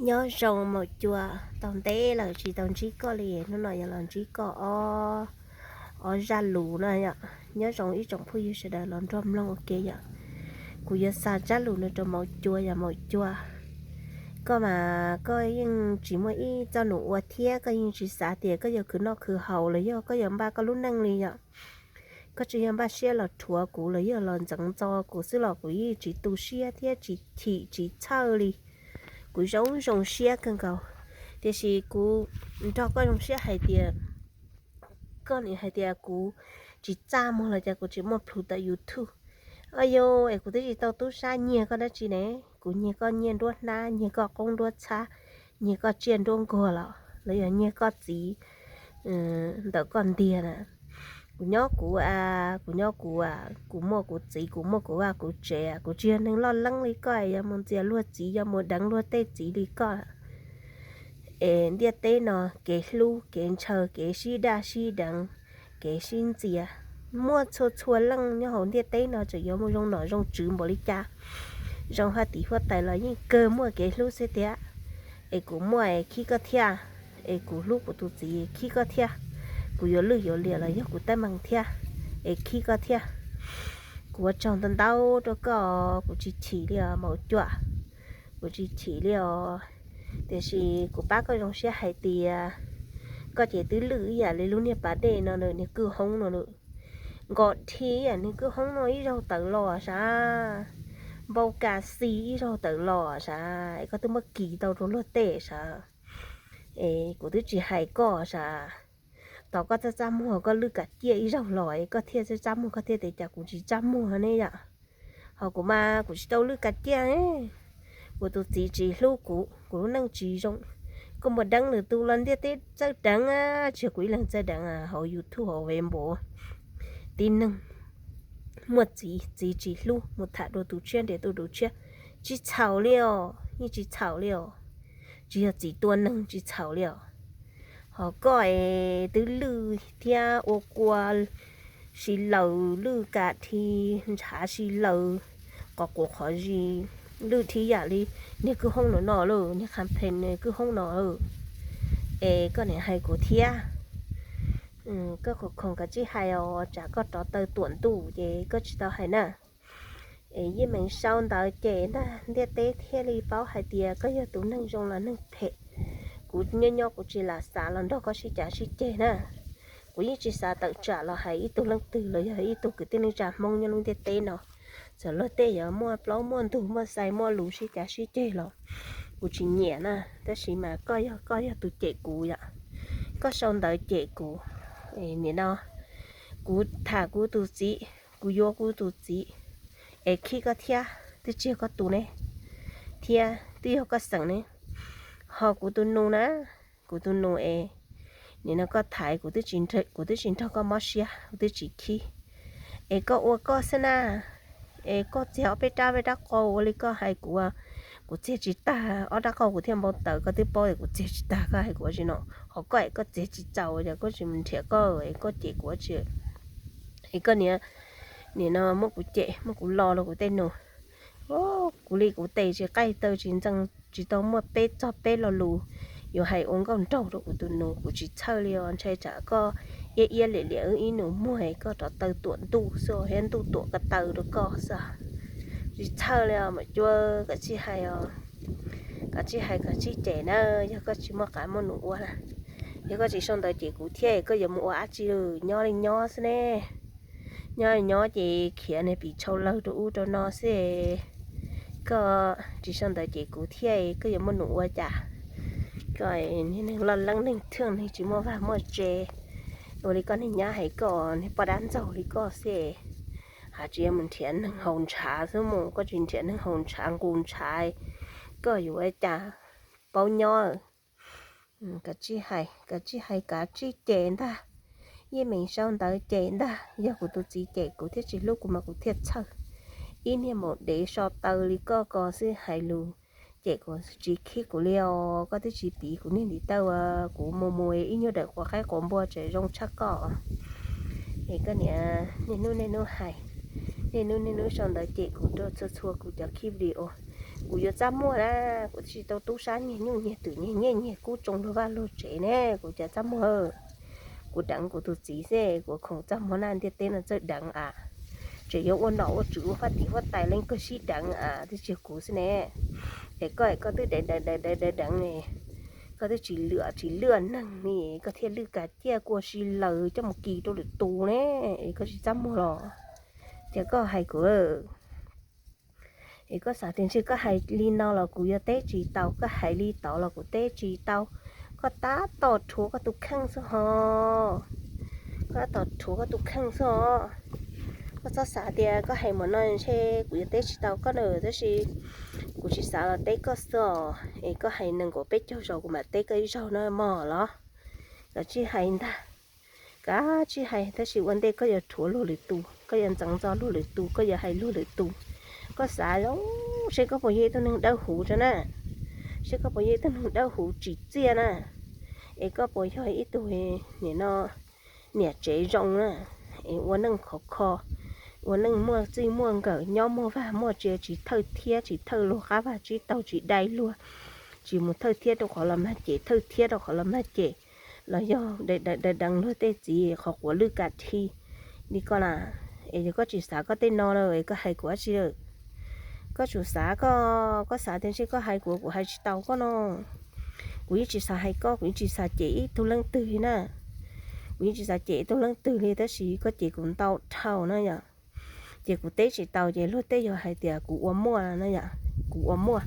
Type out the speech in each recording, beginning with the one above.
Nyob zoo Maum Cua, tau ntev lawm tsis tau ntsib koj li, hnub no yog los ntsib koj ob, ob zaj lus no yom. Nyob zoo ib tsoom phooj ywg sawv daws los nrog mloog ua ke yom. Kuv yuav xa zaj lus no rau Maum Cua yom. Maum Cua, koj mas koj yeej tsis muaj ib txoj num ua thiab koj yeej tsis xav tias koj yuav khwv noj khwv haus los yog koj yuav npaj koj lub neej li yom. Koj tsis yog npaj siab los rhuav kuv los yog los ntxeev ntxo kuv xwb los kuv yeej tsis tu siab thiab tsis chim tsis txhawj li. Kuv zoo zoo siab kawg nkaus, tiam sis kuv nrog koj zoo siab hais tias koj nim hais tias kuv tsis txaj muag los cas kuv tsis muaj plhus tawm YouTube. Au yau, es kuv twb tsis tau tub sab nyiag koj dab tsi ne. Kuv nyiag koj nyiaj nruab hnab, nyiag koj qoob nruab txhab, nyiag koj tsiaj nruab nkuag los los yog nyiag koj txiv ntawm koj ntiag na. Kuv nyob kuv a, kuv nyob kuv a, kuv muaj kuv txiv, kuv muaj kuv vaj kuv tsev, kuv tsis yog neeg loj leeb li koj, yuav mus ntxias luag txiv, yuav mus deev luag tej txiv li koj. Es ntiaj teb no kev hlub kev ntshaw, kev sib daj sib deev, kev sib ntxias, muaj txhua txhua leej nyob hauv ntiaj teb no tseem yuav mus zoo nom zoo tswv npaum li cas, zoo haj tim huab tais los yeej kawg muaj kev hlub xwb tiag. Es kuv muaj es khib koj thiab, es kuv hlub kuv tus txiv khib koj thiab, kuv yuav lwj yuav liam los yog kuv teeb meem thiab, es khib koj thiab. Kuv ua tsaug ntau ntau rau koj, kuv tsis chim li os Maum Cua, kuv tsis chim li os. Tiam sis kuv pab koj zoo siab hais tias koj ces twb lwj ib yam li lub niag pas dej no nws niag kwj hoob no lawm. Nkos dhi ib yam niag kwj hoob no ib zaug tawm los sav, npau kas xis ib zaug tawm los sav, es koj twb muab kis tau rau luag tej sav. Es kuv twb tsis hais koj sav, tos koj txaj txaj muag koj lwj kas ciaj ib zaug los es koj thiaj txaj txaj muag, koj thiaj tias cas kuv tsis txaj muag ne yom. Ho kuv mas kuv tsis tau lwj kas ciaj, kuv tus txiv tsis hlub kuv, kuv lub neej tsis zoo, koj mus deev lwm tus los ntiaj teb txawj deev, tsis yog kuv ib leeg txawj deev, hauv YouTube hauv Facebook tib neeg muaj txiv, txiv tsis hlub mus tham dua tus tshiab nrhiav dua tus tshiab, tsis txhaum li os, yeej tsis txhaum li os. Tsis yog txiv tua neeg tsis txhaum li os. Ho koj es twb lwj thiab ua kua si laws, lwj kas dhi ntshav si laws, qhov quav qhov zis, lwj dhib yam li niag kwj hoob no no lawm, niag qha phe kwj hoob no lawm. Es koj nim hais kuv thiab, koj khoom khoom kav tsij hais os, tsam koj rov taw tuam ntuj ces koj tsis tau hais na. Es yeej meem sau ntawv cem ntag ntiaj teb thiaj li paub hais tias koj yog tus neeg zoo los neeg phem. Kuv nyob nyob kuv tsis lam xav los nrog koj sib cav sib ceg na. Kuv yeej tsis xav tawm tsam los hais ib tug leej twg los yog ib tug kwv tij neej tsa Hmoob nyob lub ntiaj teb no. Txawm luag tej yuav muaj plaub muaj ntug muaj xais muaj lus sib cav sib ceg los kuv tsis nyiam na. Tab sis mas koj yog, koj yog tus cem kuv yom, koj sau ntawv cem kuv. Nim no kuv tham kuv tus txiv, kuv yuav kuv tus txiv, es khib koj thiab, twb tsis yog koj tus ne, thiab twb yog koj xeem ne. Ho kuv tus nus na, kuv tus nus es nim no koj thaiv kuv, kuv twb tsis nrog koj mob siab, kuv twb tsis khib. Es koj ua koj xwb na, es koj txiag ob peb rab peb rab qau ua li koj hais kuv, kuv txiag tsis tag ob rab qau kuv thiaj npau taws, koj twb paub es kuv txiag tsis tag koj hais kuv ua tsi no. Ho koj es koj txiag tsis txaus ces koj tsis mus nrhiav koj es koj cem kuv ua tsi. Es koj niam, nim no muab kuv cem muab kuv lo rau kuv tej nus. Kuv li kuv tes tsis qaij taw tsis ntxeev tsis tau muaj peb txog peb lo lus yuav hais ua nkauj nraug rau kuv tus nus, kuv tsis txhawj li os. Ntshai tsam koj iab iab liam liam wb ib nus muag es koj rov taw tuam ntuj xwb thiab ntuj tuam ko taw rau koj xwb. Tsis txhawj li os Maum Cua, kav tsij hais os, kav tsij hais kav tsij cem na. Yog koj tsis muaj qav muaj nus ua na, yog koj tsis sau ntawv cem kuv thiab koj yuav mus ua dab tsi, nyob li nyob xwb ne. Nyob li nyob ces khiav niag pim tshau lawg rau ub rau no xwb. Koj tsis sau ntawv cem kuv thiab koj yuav muaj nus ua cas? Koj niag neeg loj leeb neeg thwj neeg tsis muaj vaj muaj tse, ua li koj niag nyab hais koj niag poj dab ntxaug li koj xwb. Has tsis yog mus nrhiav neeg haus ntshav xwb mus, koj tsis nrhiav neeg haus ntshav nqus ntshav, koj yuav ua cas paub nyob. Kav tsij hais, kav tsij hais kav tsij cem ntag. Yeej meem sau ntawv cem ntag, yog kuv tus txiv cem kuv thiab tsis hlub kuv mas kuv thiaj txhawj. Ib niag maum dev so taw li koj ko xwb hais lus cem kuv tsis khib kuv li os. Koj twb tsis piv kuv niag ntiv taw uas kuv mus mus ib nyuag dawm quav qaib quav npua tseem zoo tshaj koj. Es koj niam, niaj hnub niaj hnub hais, niaj hnub niaj hnub sau ntawv cem kuv rau txhua txhua kuv cov khib video. Kuv yuav txaj muag na, kuv tsis tau tub sab nyiag nyuj nyiag twm nyiag nyiaj nyiag kub tsoo luag vaj luag tsev ne, kuv cas txaj muag. Kuv deev kuv tus txiv xwb, kuv khoom txaj muag na, ntiaj teb no txawj deev a. Tseem yuav ua nom ua tswv ua faj tim huab tais leej kawg sib deev a, twb tsis yog kuv xwb ne. Es koj, koj twb deev deev deev deev deev, koj twb tsis lwam tsis lwaj neeg li, koj thiaj lwj kav ciaj kua si laws coj mus kis rau lwm tus ne, es koj tsis txaj muag los. Ces koj hais kuv, es koj xav tias ntshe koj hais li no los kuv yuav teb tsis tau, koj hais li tod los kuv teb tsis tau. Koj tab tom rhuav koj tus kheej xwb ho. Koj tab tom rhuav koj tus kheej xwb os. Koj txhob xav tias koj hais mus no ntshe kuv yuav teb tsis tau koj na, tab sis kuv tsis xav los teb koj xwb os. Es koj hais nees nkaum peb caug zaus kuv mam teb koj ib zaug no mog los. Koj tsij hais ntag. Koj tsij hais, tab sis ua ntej koj yuav rhuav luag lwm tus, koj yuav ntxeev ntxo luag lwm tus, koj yuav hais luag lwm tus. Koj xav zoo seb koj puas yog ib tug neeg dawb huv tso na, seb koj puas yog ib tug neeg dawb huv tsim txiaj na, es koj puas yog ib tug nim no niam tsev zoo na, es ua neej khov kho, ua neej muaj txij muaj nkawm, nyob muaj vag muaj tse, tsis thawj thiab tsis thawj luag qab vag tsib taug, tsis dai luag, tsis mus thawj thiab rau qhov los mag cem, thawj thiab rau qhov los mag cem, los yog deev deev luag tej txiv qhov quav lwj kam dhi li koj na. Es yog koj tsis xav koj tej no lawm es koj hais kuv dab tsi lawm? Koj tsum xav koj, koj xav tias ntshe koj hais kuv, kuv hais tsis tau koj no. Kuv yeej tsis xav hais koj, kuv yeej tsis xav cem ib tug leej twg li na. Kuv yeej tsis xav cem ib tug leej twg li, tab sis koj cem kuv ntau dhau na yom. Ces kuv teb tsis tau ces luag tej yuav hais tias kuv ua muaj na yom, kuv ua muaj,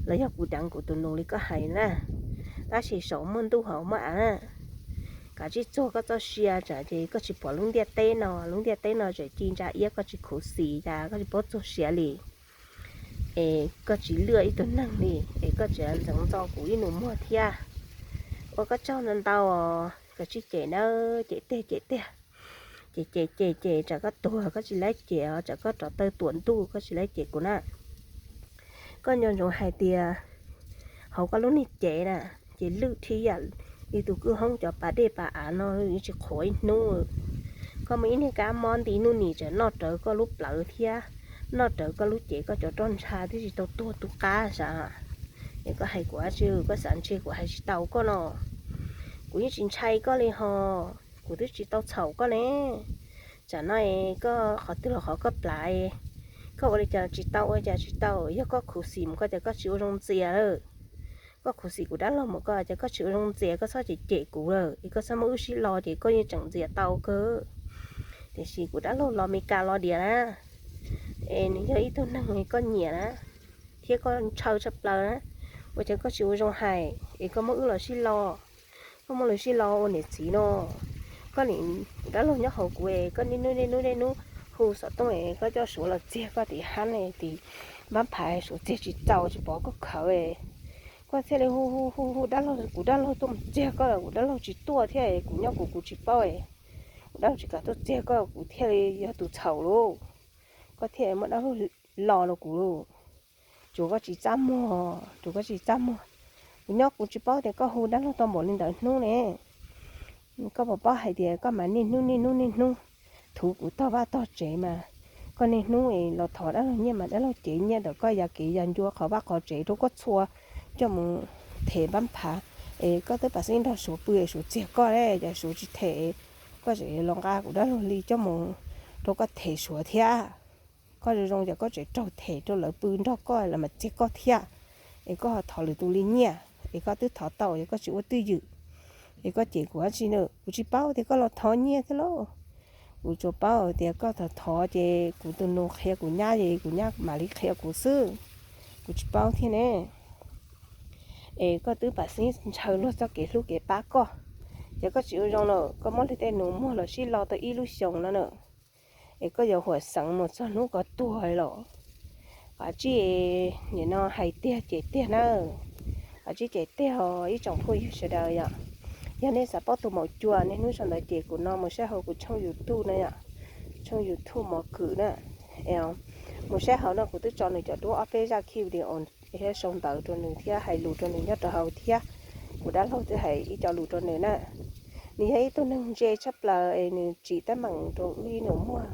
los yog kuv deev kuv tus nus li koj hais na. Tab sis saum muaj ntuj hauv muaj av na. Kav tsij txuag koj txoj sia tsam ces koj tsis pom lub ntiaj teb no, lub ntiaj teb no tseem ci ntsa iab koj tsis khuv xim cas koj tsis paub txuag siav li. Es koj tsis lwaj ib tug neeg li, es koj tseem ntxeev ntxo kuv ib nus muag thiab. Ua koj tsaug ntau ntau os, koj tsij cem nawb, cem tiag cem tiag. Ces cem cem cem tsam koj tuag koj tsis laib cem os, tsam koj rov taw tuam ntuj koj tsis laib cem kuv na. Koj nco ntsoov hais tias hauv koj lub niag cev na, ces lwj dhib yam li tus kwj hoob cov pas dej pas av no yeej tsis qhuav ib hnub. Koj muaj ib niag kab mob nti hnub nim tseem noj rawv koj lub plawv thiab, noj rawv koj lub cev, koj cov roj ntsha twb tsis tau tuag tu qab sav. Es koj hais kuv dab tsi, koj xav ntshe kuv hais tsis tau koj no. Kuv yeej tsis ntshai koj li ho, kuv twb tsis tau txhaum koj ne. Tsam no es koj qhov twg los qhov koj plav, koj ua li cas tsis tau ua li cas tsis tau, yog koj khuv xim mus koj tias koj tsis ua zoo ntxias lawm. Koj khuv xim kuv dab laug mus koj tias koj tsis ua zoo ntxias, koj txhob cem cem kuv lawm, es koj txhob muab wb sib lo ces koj yeej tseem ntxias tau kawg. Tiam sis kuv dab laug los Mes Kas los diam na, es nws yog ib tug neeg koj nyiam na, thiab koj ntshaw tshaj plaws na, ua cas koj tsis ua zoo hais es koj muab wb los sib lo. Koj muab los sib lo ua niam txiv no, koj nim, kuv dab laug nyob hauv kuv es koj niaj hnub niaj hnub niaj hnub hu xov tooj es koj coj Suav los txiag koj tim hab ne, tim npab phav, Suav txiag tsis txaus tsis pov koj khawv, koj thiaj li hu hu hu hu dab laug, kuv dab laug tuaj mus txiag koj, kuv dab laug tsis tuaj thiab, kuv nyob kuv kuv tsis paub, kuv dab laug tsis kam tuaj txiag koj kuv thiaj li yog tus txhaum lauj. Koj thiaj muab dab laug lo rau kuv lauj. Tsuas koj tsis txaj muag, tsuas koj tsis txaj muag. Kuv nyob kuv tsis paub tias koj hu dab laug tau npaum li ntawd hnub ne. Koj puas paub hais tias koj mas niaj hnub niaj hnub niaj hnub thuv kuv tog vaj tog tsev mas, koj niaj hnub es los thov dab laug nyiaj mas dab laug cev nyiaj ntawm koj ya kev ya ncua qhov vaj qhov tsev rau koj txhua, coj mus them npab phav. Es koj twb pam xeeb nrog Suav pw es Suav txiag koj, cas Suav tsis them, koj tseem los nqa kuv dab laug li coj mus rau koj them Suav thiab. Koj zoo zoo ces koj tseem raug them rau lawv pw nrog koj lawv mam txiag koj thiab. Es koj ho thov lwm tus li nyiaj es koj twb thov tau es koj tsis ua twj ywm, es koj cem kuv dab tsi na? Kuv tsis paub tias koj los thov nyiaj thiab lauj. Kuv tsuas paub tias koj thov thov ces kuv tus nus qhia kuv nyab es kuv nyab mam li qhia kuv xwb. Kuv tsis paub thiab ne. Es koj twb pam xeeb ntshaw luag txoj kev hlub kev pab koj, ces koj tsis ua zoo lawm, koj muab luag tej nus muag los sib lo tau ib lub xyoos no na. Es koj yuav huam xeev mus txog hnub koj tuag los? Kav tsij nim no hais tiag cem tiag na. Kav tsij cem tiag os ib tsoom phooj ywg sawv daws yom. Yog nej xav paub tus maum cua niaj hnub sau ntawv ces kuv no mus saib hauv kuv tshooj YouTube na yom, tshooj YouTube Mos Kwm na. Mus saib hauv no kuv twb tso nws cov duab ob peb zaj khi video thiab sau ntawv rau nws thiab hais lus rau nws nyob rau hauv thiab. Kuv dab laug twb hais ib co lus rau nws na. Nws yog ib tug neeg ntse tshaj plaws es nws tsim teeb meem rau wb ib nus muag,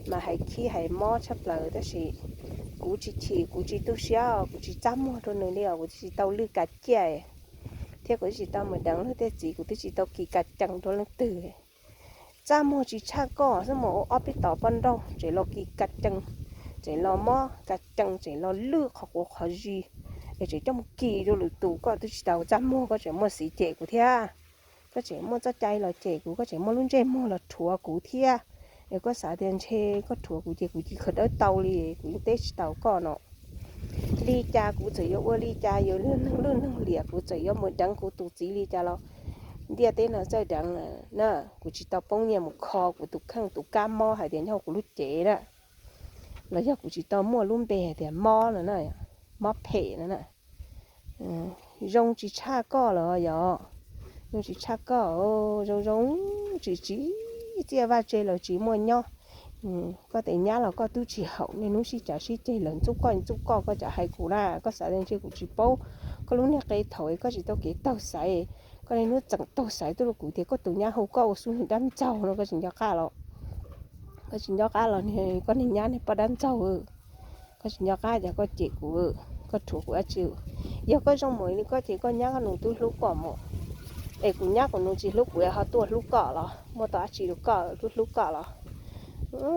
mas hais khib hais mob tshaj plaws tab sis kuv tsis chim, kuv tsis tu siab, kuv tsis txaj muag rau nws li os, kuv twb tsis tau lwj kav ciaj thiab kuv twb tsis tau mus deev leej tej txiv, kuv twb tsis tau kis ka cees rau leej twg. Txaj muag tsis tshaj koj xwb mas ua ob peb tog poj nrauj tseem los kis ka cees, tseem los mob ka cees, tseem los lwj qhov quav qhov zis, es tseem coj mus kis rau lwm tus, koj twb tsis tau txaj muag koj tseem muaj xiv cem kuv thiab. Koj tseem muaj txoj cai los cem kuv, koj tseem muaj lub ntsej muag los rhuav kuv thiab. Es koj xav tias ntshe koj rhuav kuv ces kuv cia li khaws dawb tau li, kuv yeej teb tsis tau koj no. Li cas kuv txawm yuav ua li cas, yuav lwj neeg lwj neeg liam, kuv txawm yuav mus deev kuv tus txiv li cas los ntiaj teb no txawj deev na, kuv tsis tau poob nyiaj mus kho kuv tus kheej tus kab mob hais tias nyob kuv lub cev na, los yog kuv tsis tau muaj lub npe hais tias mob no na, mob phem no na. Zoo tsis tshaj koj los yog, zoo tsis tshaj koj, zoo zoo tsis tsis txiaj vaj tse los tsis muaj nyob. Koj tes nyab los koj twb tsis haum, niaj hnub sib cav sib ceg lawm, ntxub koj ntxub koj, koj tseem hais kuv na, koj xav tias ntshe kuv tsis paub koj lub niag qe thaum koj tsis tau kev taug xaiv, koj niaj hnub txeem taug xaiv tuaj rau kuv tias koj tus nyab hu koj ua xub ntiag dab ntxaug no, koj tsis nco qab los, koj tsis nco qab los koj niag nyab niag poj dab ntxaug, koj tsis nco qab ces koj cem kuv, koj rhuav kuv dab tsi? Yog koj zoo mus li koj ces koj nyab koj nus twb hlub koj mus, es kuv nyab kuv nus tsis hlub kuv ho tuaj hlub koj los muaj tau dab tsi rau koj twb hlub koj los?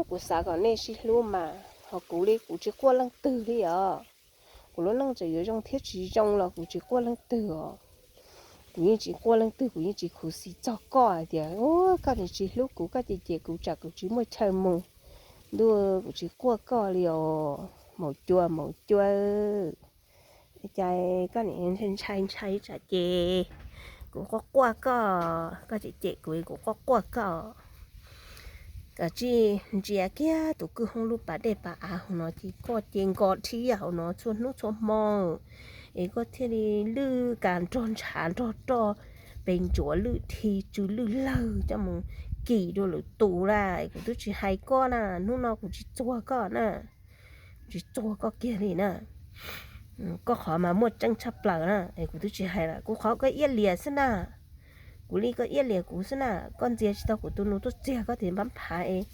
Kuv xav kom nej sib hlub mas, ho kuv li kuv tsis quaj leej twg li os. Kuv lub neej txawm yuav zoo thiab tsis zoo los kuv tsis quaj leej twg os. Kuv yeej tsis quaj leej twg, kuv yeej tsis khuv xim txog koj hais tias koj tsis hlub kuv, koj cem cem kuv tsam kuv tsis muaj chaw mus. Ntuj, kuv tsis quaj koj li os, maum cua maum cua. Cas koj nim ntshai ntshai tsam ces kuv quaj quaj koj, koj cem cem kuv kuv quaj quaj koj. Kav tsij ntsia kiag tus kwj hoob lub pas dej pas av hauv no ces koj ces nkaus dhia hauv no txhua hnub txhua hmo, es koj thiaj li lwj kas nrog ntshav nrog roj, pes ntsuav lwj dhi tsw lwj lawg coj mus kis rau lwm tus lawm. Kuv twb tsis hais koj na, hnub no kuv tsis txuag koj na, tsis txuag koj kiag li na. Koj qhov mas muaj tseeb tshaj plaws na, es kuv twb tsis hais lawm, kuv qhov koj iab liam xwb na. Kuv li koj iab liam kuv xwb na, koj ntxias tsis tau kuv tus nus tuaj txiag koj tes npab phav es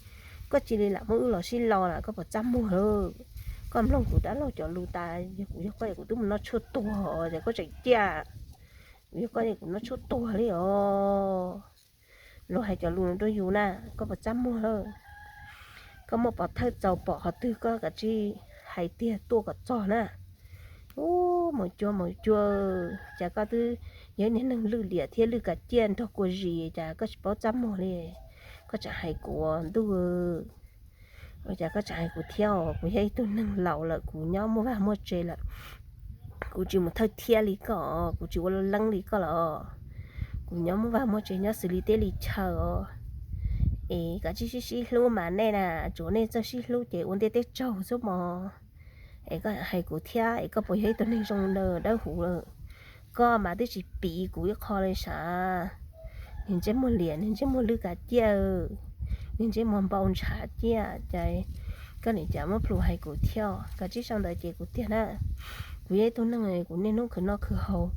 koj cia li lam muab wb los sib lo lawm, koj puas txaj muag lawm? Koj mloog kuv dab laug cov lus tas, yog kuv yog koj es kuv twb mus noj tshuaj tuag os, ces koj tseem ciaj. Kuv yog koj es kuv noj tshuaj tuag li os. Luag hais cov lus no rau yus na, koj puas txaj muag lawm? Koj muaj pov thawj txaus pom qhov twg koj kav tsij hais tiag tuaj kom txog na. Ub, maum cua maum cua, cas koj twb yog ib niag neeg lwj liam thiab lwj kav ciaj nrog kua zis, cas koj tsis paub txaj muag li? Koj tseem hais kuv, ntuj, cas koj tseem hais kuv thiab os? Kuv yog ib tug neeg laus lawm, kuv nyob muaj vaj muaj tse lawm, kuv tsis mus thawj thiab li koj, kuv tsis ua leej li koj los, kuv nyob muaj vaj muaj tse nyob xws li teb li chaw os. Es kav tsij sib sib hlub mas nej na, tsuav nej txawj sib hlub ces ua ntiaj teb tsaug xwb mog. Es koj hais kuv thiab, es koj puas yog ib tug neeg zoo dawb huv lawm? Koj mas twb tsis piv kuv ib qho li sav. Niag ntsej muag liam, niag ntsej muag lwj kav ciaj, niag ntsej muag npau ntshav ciaj, cas koj nim cas muab plhus hais kuv thiab? Kav tsij sau ntawv ces kuv tiag na. Kuv yog ib tug neeg kuv niaj hnub khwv noj khwv haus,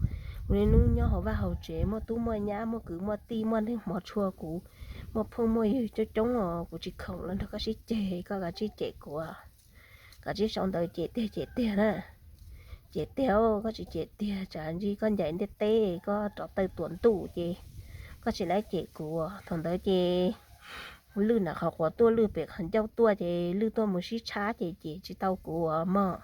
kuv niaj hnub nyob hauv vaj hauv tsev, muaj tub muaj nyab, muaj kwv muaj tij, muaj neeg hmov tshua kuv, muaj phooj muaj ywg coob coob os, kuv tsis khoom los nrog koj sib ceg, koj kav tsij cem kuv. Kav tsij sau ntawv cem tiag cem tiag na. Cem tiag, koj tsis cem tiag tsam ntshe koj ncaim ntiaj teb, koj rov tawm tuam ntuj ces koj tsis laib cem kuv. Thaum ntawd ces lwj nram qhov quav tuaj, lwj pem qhov ncauj tuaj ces lwj tuaj mus sib tshab ces cem tsis tau kuv mog.